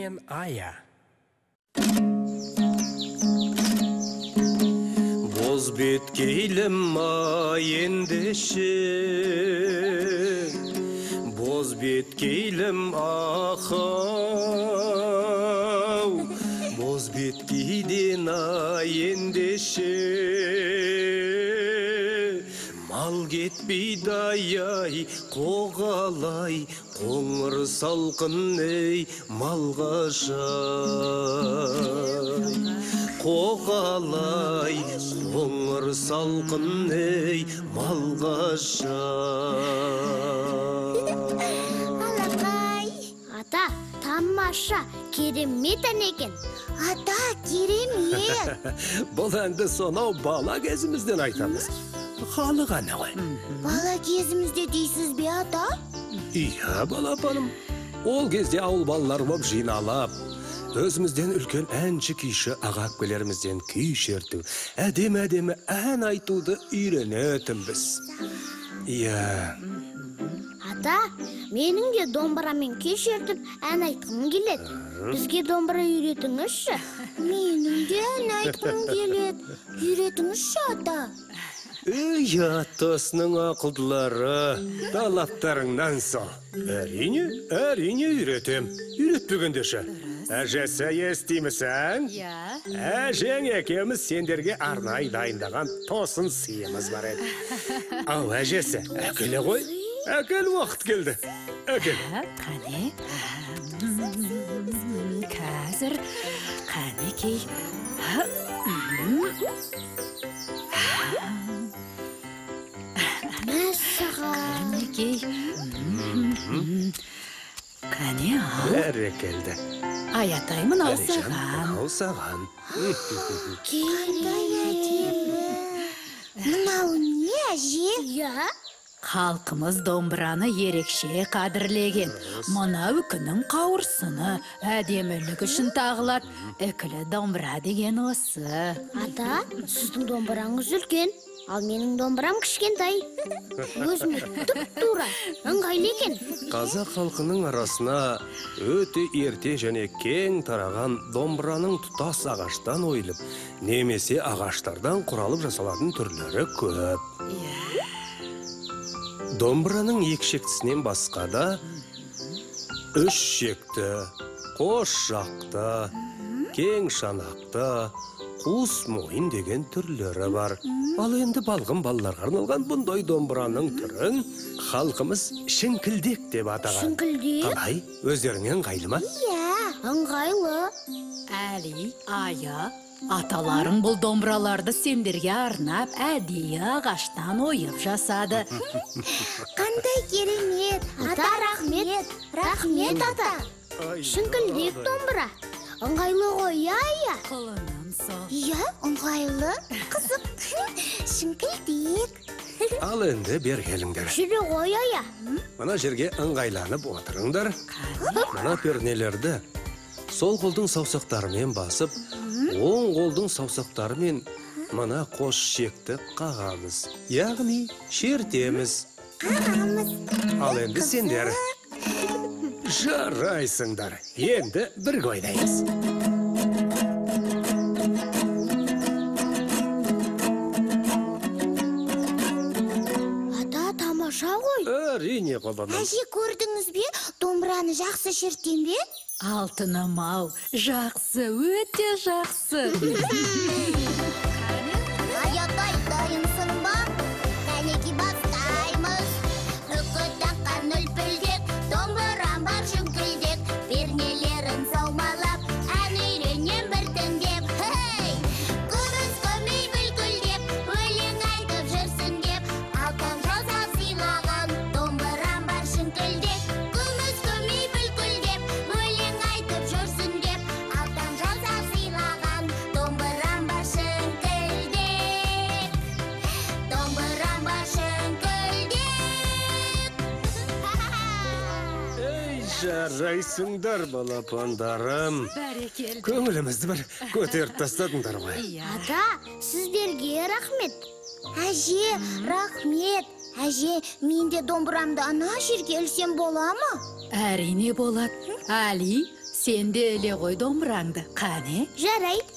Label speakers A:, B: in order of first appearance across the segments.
A: Мен Ая. Боз беткейлім ай ендеше, боз беткейлім ахау, боз беткейден ай ендеше, мал кетпейді ай-ай, қоғалай, қоңыр салқын ей, малға жай. Қоғалай, қоңыр салқын ей, малға жай.
B: Алақай.
C: Ата, тамаша, керемет ән екен.
B: Ата, керемет.
A: Бұл әнді сонау бала кезімізден айтамыз. Халық әні ғой.
B: Бала кезімізде дейсіз бе, ата?
A: Иә, балапаным. Ол кезде ауыл балалары боп жиналып, өзімізден үлкен әнші күйші аға әпкелерімізден күй шерту, әдемі-әдемі ән айтуды үйренетінбіз. Иә.
C: Ата, менің де домбырамен күй шертіп ән айтқым келеді. Бізге домбыра үйретіңізші.
B: Менің де ән айтқым келеді. Үйретіңізші, ата.
A: Үй, атасының ақылдылары, талаптарыңнан сол. Әрине, әрине үйретем. Үйретпегенде ше. Әжесі естимісің?
D: Иә.
A: Әжең екеуміз сендерге арнайы дайындаған тосын сыйымыз бар еді. Ау, әжесі, әкеле ғой. Әкел, уақыт келді. Әкел.
D: Қане. Қазір, қанекей.
C: Мәссаған.
D: Қанекей. Қане ал.
A: Бәрекелді.
D: Аятай, мынау
A: Әлижан,
D: саған.
A: Мынау саған.
B: Қандай әдемі. Мынау не, әже?
C: Иә.
D: Халқымыз домбыраны ерекше қадірлеген. Мынау үкінің қауырсыны, әдемілік үшін тағылады. Үкілі домбыра деген осы.
C: Ата, сіздің домбыраңыз үлкен, ал менің домбырам кішкентай. Өзіме тұп-тура, ыңғайлы екен.
A: Қазақ халқының арасына өте ерте және кең тараған домбыраның тұтас ағаштан ойылып, немесе ағаштардан құралып жасалатын түрлері көп. Домбыраның екі шектісінен басқа да үш шекті, қос жақты, кең шанақты, қуыс мойын деген түрлері бар. Ал енді балғын балаларға арналған бұндай домбыраның түрін халқымыз шіңкілдек деп атаған.
C: Шіңкілдек?
A: Қалай, өздеріңе ыңғайлы ма?
B: Иә,
C: ыңғайлы.
D: Әли, Ая, аталарың бұл домбыраларды сендерге арнап әдейі ағаштан ойып жасады.
B: Қандай керемет! Ата, рахмет! Рахмет, ата!
C: Шіңкілдек домбыра. Ыңғайлы ғой, иә, иә?
D: Құлыным сол.
B: Иә, ыңғайлы. Қызық. Шіңкілдек.
A: Ал енді бері келіңдер.
C: Жүре ғой, ая.
A: Мына жерге ыңғайланып отырыңдар. Мына пернелерді сол қолдың саусақтарымен басып, оң қолдың саусақтарымен мына қос шекті қағамыз. Яғни шертеміз.
B: Қағамыз.
A: Ал енді сендер. Жарайсыңдар. Енді бірге ойнаймыз.
C: Ата, тамаша ғой.
A: Әрине, құлыным.
B: Әже, көрдіңіз бе? Домбыраны жақсы шертем бе?
D: Алтыным ау, жақсы, өте жақсы.
B: Аятай, дайынсың ба? Кәнеки бастаймыз. Үкі таққан үлпілдек, домбырам бар шүңкілдек. Пернелерін саумалап, ән үйренем біртіндеп. Хей! Күміс көмей бүлкілдеп, өлең айтып жүрсін деп. Алтын жасап сыйлаған, домбырам бар шүңкілдек. Күміс көмей бүлкілдеп, өлең айтып жүрсін деп. Алтын жасап сыйлаған, домбырам бар шүңкілдек. Домбырам бар шүңкілдек.
A: Ей, жарайсыңдар, балапандарым.
D: Бәрекелді.
A: Көңілімізді бір көтеріп тастадыңдар ғой.
D: Иә.
C: Ата, сіздерге рахмет.
B: Әже, рахмет. Әже, мен де домбырамды ана жерге ілсем бола ма?
D: Әрине болады. Әли, Сен де іле ғой домбыраңды. Қане?
C: Жарайды.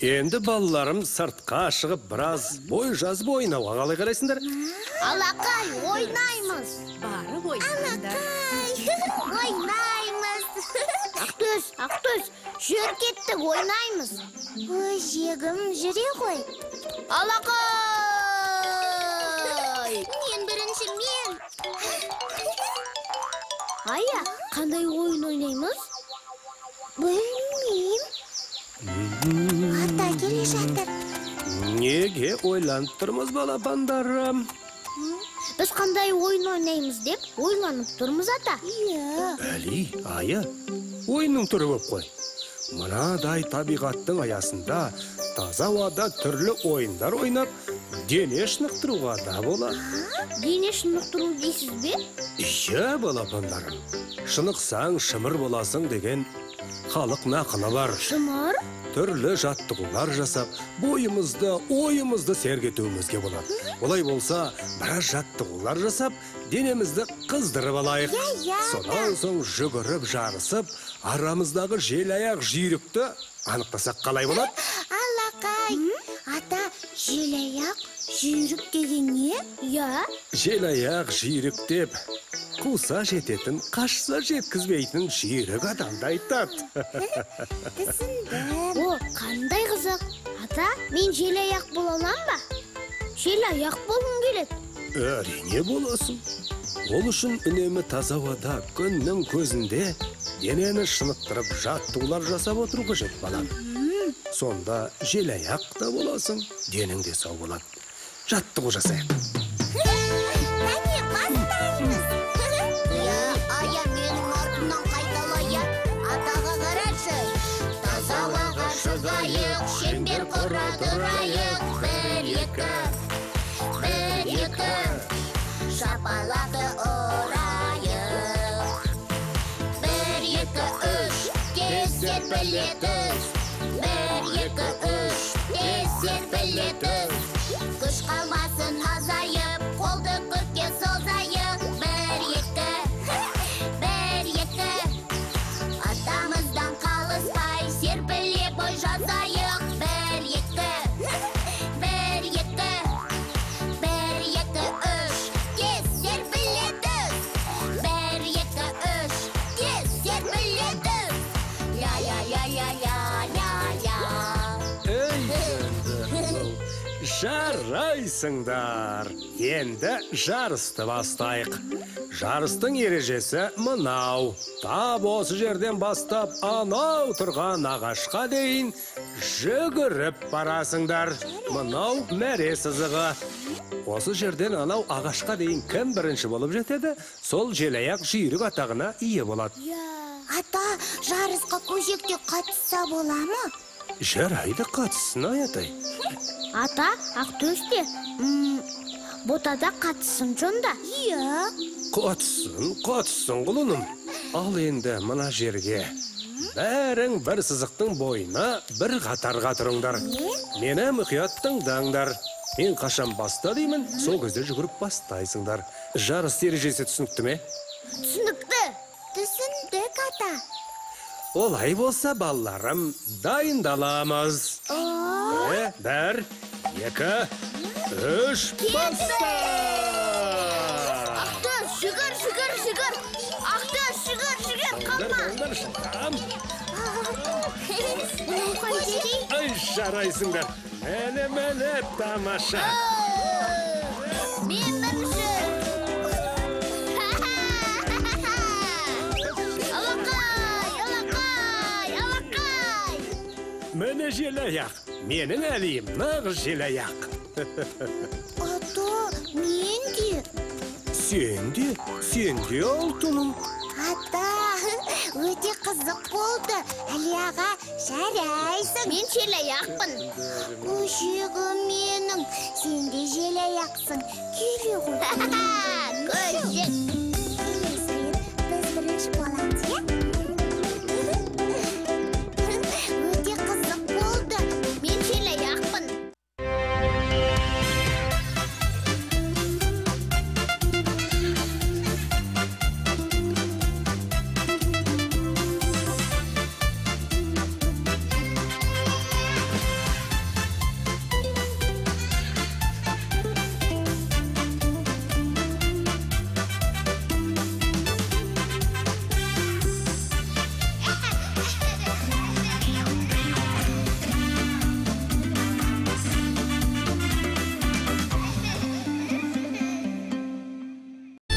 A: Енді балаларым сыртқа шығып біраз бой жазып ойнауға қалай қарайсыңдар?
C: Алақай, ойнаймыз.
D: Барып ойнаңдар.
B: Алақай, ойнаймыз.
C: Ақтөс, Ақтөс, жүр кеттік, ойнаймыз.
B: Өжегім жүре ғой.
C: Алақай!
B: Мен бірінші, мен.
C: Ая, қандай ойын ойнаймыз?
B: Білмеймін. Ата келе жатыр.
A: Неге ойланып тұрмыз, балапандарым?
C: Біз қандай ойын ойнаймыз деп ойланып тұрмыз, ата.
B: Иә.
A: Әли, Ая, ойынның түрі көп қой. Мынадай табиғаттың аясында таза ауада түрлі ойындар ойнап, дене шынықтыруға да болады.
C: Дене шынықтыру дейсіз бе?
A: Иә, балапандарым. Шынықсаң, шымыр боласың деген халық нақылы бар.
C: Шымыр?
A: Түрлі жаттығулар жасап, бойымызды, ойымызды сергітуімізге болады. Олай болса, біраз жаттығулар жасап, денемізді қыздырып алайық.
B: Иә,
A: Содан соң жүгіріп жарысып, арамыздағы желаяқ жүйрікті анықтасақ қалай болады?
B: Алақай, ата, желаяқ жүйрік деген не?
C: Иә.
A: Желаяқ жүйрік деп қуса жететін, қашса жеткізбейтін жүйрік адамды айтады.
B: Түсіндім.
C: О, қандай қызық. Ата, мен желаяқ бола алам ба? Желаяқ болғым келеді.
A: Әрине боласың. Ол үшін үнемі таза ауада, күннің көзінде денені шынықтырып жаттығулар жасап отыру қажет, балам. Сонда желаяқ та боласың, денің де сау болады. Жаттығу жасайық.
B: Кәне, бастаймыз.
E: Иә, Ая, менің артымнан қайталайық. Атаға қарашы. Таза ауаға шығайық, шеңбер құра тұрайық. Бір, екі, бір, екі, шапалақты ұрайық. Бір, екі, үш, тез серпіле түс. Бір, екі, үш, тез серпіле түс. Күш қалмасын азайып, қолды көкке созайық. Бір, екі, бір, екі, атамыздан қалыспай, серпіле бой жазайық. Бір, екі, бір, екі, бір, екі, үш, тез серпіле түс. Бір, екі, үш, тез серпіле түс. Ля-ля-ля-ля-ля-ля-ля.
A: Ей, енді, жарайсыңдар. Енді жарысты бастайық. Жарыстың ережесі мынау. Тап осы жерден бастап анау тұрған ағашқа дейін жүгіріп барасыңдар. Мынау мәре сызығы. Осы жерден анау ағашқа дейін кім бірінші болып жетеді, сол желаяқ жүйрік атағына ие болады.
B: Ата, жарысқа көжекте қатысса бола ма?
A: Жарайды, қатыссын, аятай.
C: Ата, Ақтөс те, ботада қатыссын сонда.
B: Иә.
A: Қатыссын, қатыссын, құлыным. Ал енді мына жерге. Бәрің бір сызықтың бойына бір қатарға тұрыңдар. Мені мұқият тыңдаңдар. Мен қашан баста деймін, сол кезде жүгіріп бастайсыңдар. Жарыс ережесі түсінікті ме?
C: Түсінікті.
B: Түсіндік, ата.
A: Олай болса, балаларым, дайындаламыз. Бір, екі, үш, баста!
C: Ақтөс, жүгір, жүгір, жүгір. Ақтөс, жүгір, жүгір, қалма.
A: Болыңдар, жылдам.
C: Мынау қайтеді?
A: Ай, жарайсыңдар. Міне, міне, тамаша.
C: Мен бірінші. Алақай, алақай, алақай.
A: Міне желаяқ. Менің Әлиім, нағыз желаяқ.
B: Ата, мен де.
A: Сен де, сен де, алтыным.
B: Ата, өте қызық болды. Әли аға, жарайсың.
C: Мен желаяқпын.
B: Көшегім менің, сен де желаяқсың. Келе ғой.
C: Көшек.
B: Келесі рет біз бірінші боламыз.